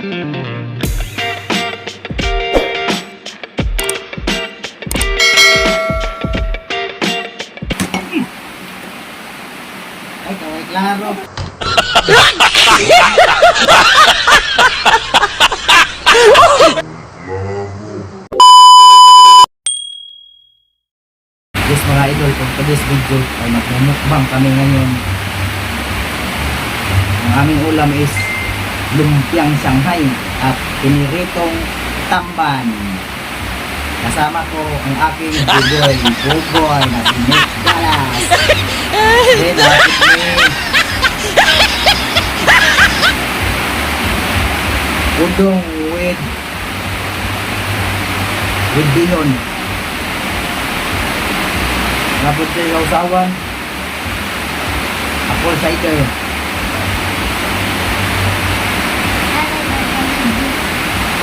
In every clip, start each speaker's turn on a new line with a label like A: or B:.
A: Ay, kaway klaro. Yes, mga idol, for today's video ay magmumukbang kami ngayon. Ang aming ulam is lumpiang Shanghai at piniritong tamban. Kasama ko ang aking bugoy, bugoy na si Nick Dallas. Then, aking ni Udong with bihon. Tapos sa sausawan, apple cider.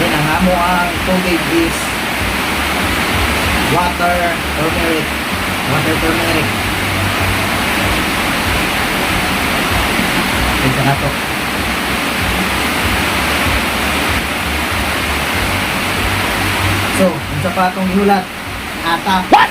A: Then ang amo ang tubig is water turmeric. Water turmeric. Then sa nato. So, ang sapatong gihulat, ata. What?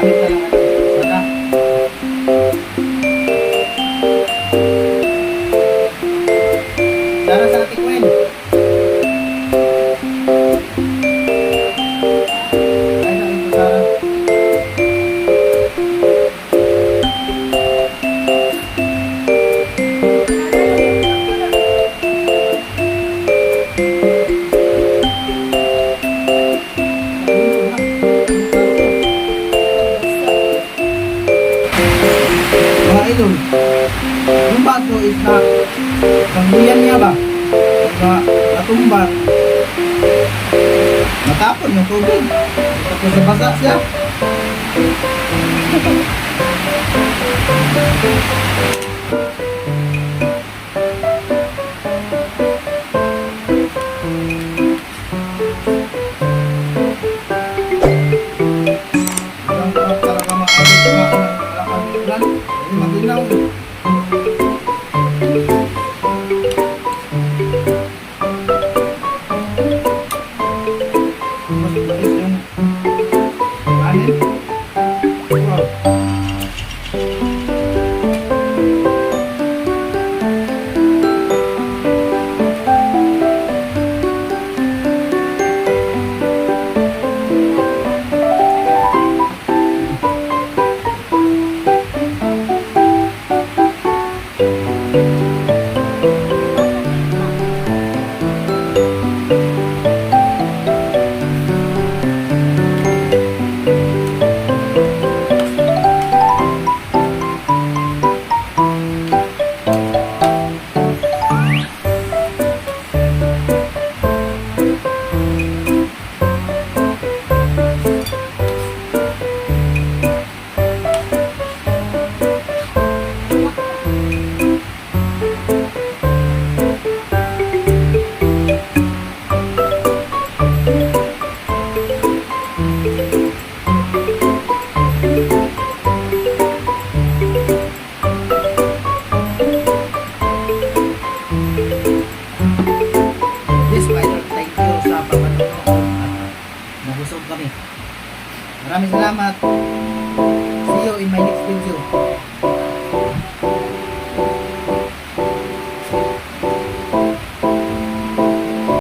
A: Gamit na lang ano, soda. Tara sa Ate Gwen. Ay, nakita Sara. Mga idol, yung baso is na pangbuyan niya ba? Na natumba. Natapon yung tubig. Tapos nabasa siya. Ang sarap talaga, mga idol, kumain ng malakas na ulan. Kasi maginaw eh. Mas mais yung kanin. Wow. Maraming salamat. See you in my next video.